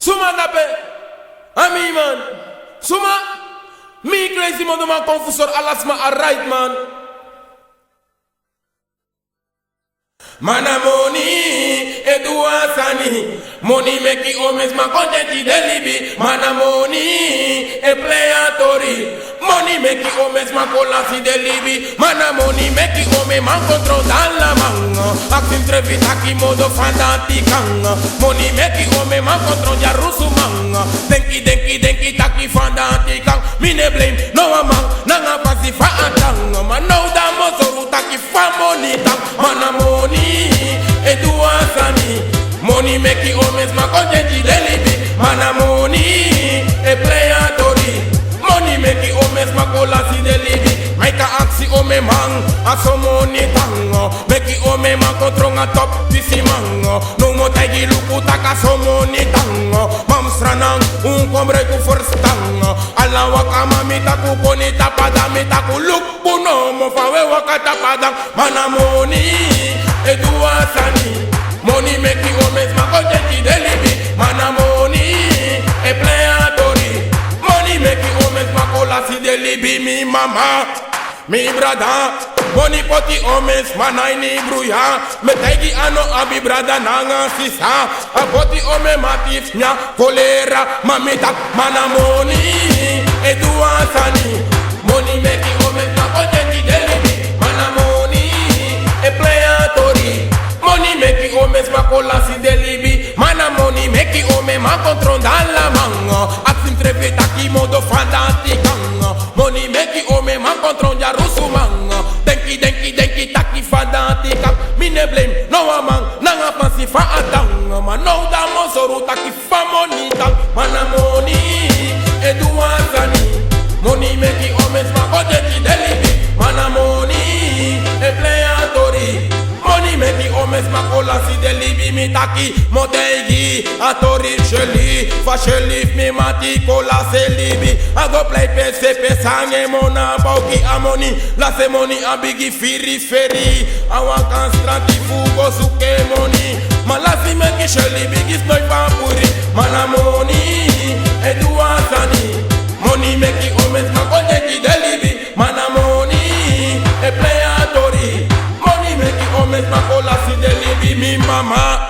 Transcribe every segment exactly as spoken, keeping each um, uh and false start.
Suma dape? A mi man. Suma? Mi Crazy Modo man kon fu sori ala sma a right man. Ma na moni e du a sani. Moni meki omen sma kon teki den libi. Ma na moni e plei a tori. Moni meki omen sma kon lasi den libi. Ma na moni meki omen man kon tron dalaman. Aksi misrefi taki modo fa dati kan. Moni meki omen man kon tron dyarusuman. Denki, denki, denki taki fa dati kan. Mi no e blame no wan man nanga fasi fa a tan. Ma now dan mi o sori un taki fa moni tan. Ma na moni e du a sani. Moni meki omen sma kon teki den libi. Ma na moni e plei a tori. Moni meki omen sma kon lasi den libi. Ma yu kan aksi omen man a so moni tan. Meki omen man kon tron a top pisiman. Now mi o taigi luku taki a so moni tan. Mamsra nan un kon breiki un ferstan. Ala wakaman mi taki un poni tapu a dan, mi taki un luku bun nomo fa un e waka tapu a dan. Ma na moni e du a sani. Moni meki omen sma kon teki den libi. Ma na moni e plei a tori. Moni meki omen sma kon lasi den libi, mi mama, mi brada. Moni poti omen sma na ini bruya. Mi e taigi a no abi brada nanga sisa. A poti omen mati fu nyan kolera. Ma mi taki ma na moni e du a sani. Moni meki omen sma kon teki den libi. Ma na moni e plei a tori. Moni meki omen sma kon lasi den libi. Ma na moni meki omen man kon tron dalaman. Aksi misrefi taki modo fa dati kan. Moni meki omen man kon tron dyarusuman. Denki, denki, denki taki fa dati kan. Mi no e blame no wan man nanga fasi fa a tan. Ma now dan mi o sori un taki fa moni tan. Ma na moni e du a sani. Moni meki omen sma kon teki den libi. Ma na moni e plei a tori. Moni meki omen sma kon lasi den libi, mi taki mi o taigi a tori fu Shelly. Fa Shelly fu mi mati kon lasi en libi. A go plei pese pese nanga en moni, a bouki a moni. Lasi en moni a bigin firi feri. A waka na strati fu go suku en moni. Ma lasi meki Shelly bigin snoi fu a puri. Ma na moni e du a sani. Moni meki omen sma kon teki den libi. Ma na moni e plei a tori. Moni meki omen sma kon lasi den libi, mi mama,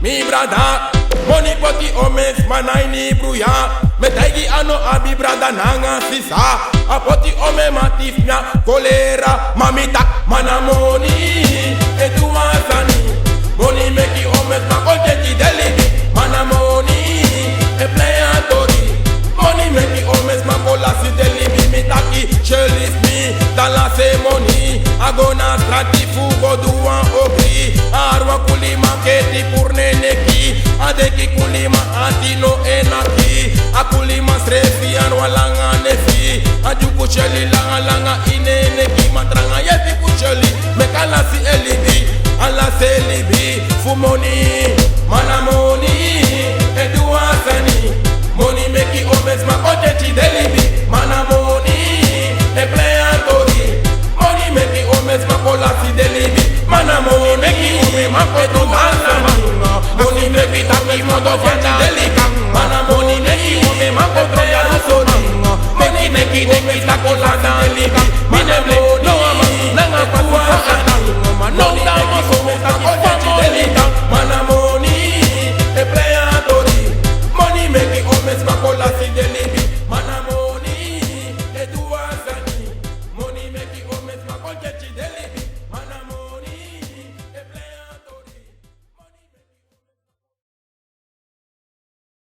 mi brada. Moni poti omen sma na ini bruya. Mi e taigi a no abi brada nanga sisa. A poti omen mati fu nyan kolera. Ma mi taki ma na moni e du a sani. Moni meki omen sma kon teki den libi. Ma na moni e plei a tori. Moni meki omen sma kon lasi den libi, mi taki Shelly fu mi. Dan lasi en moni a go na strati fu go du wan ogri. A hari wan kuliman keti puru na en neki. A denki kuliman ati no e naki. A kuliman srefi a no langa nefi. A dyuku Shelly langa langa ini en neki. Ma tranga yesi fu Shelly meki a lasi en libi. A lasi en libi fu moni. Ma na moni e du a sani. Moni meki omen sma kon teki den libi. Ma na moni e plei a tori. Moni meki omen sma kon lasi den libi. Ma na moni meki omen man kon tron dalaman. Moni meki taki modo fa dati kan. Ma na moni meki omen man kon tron dyarusuman. Moni meki omen sma kon lasi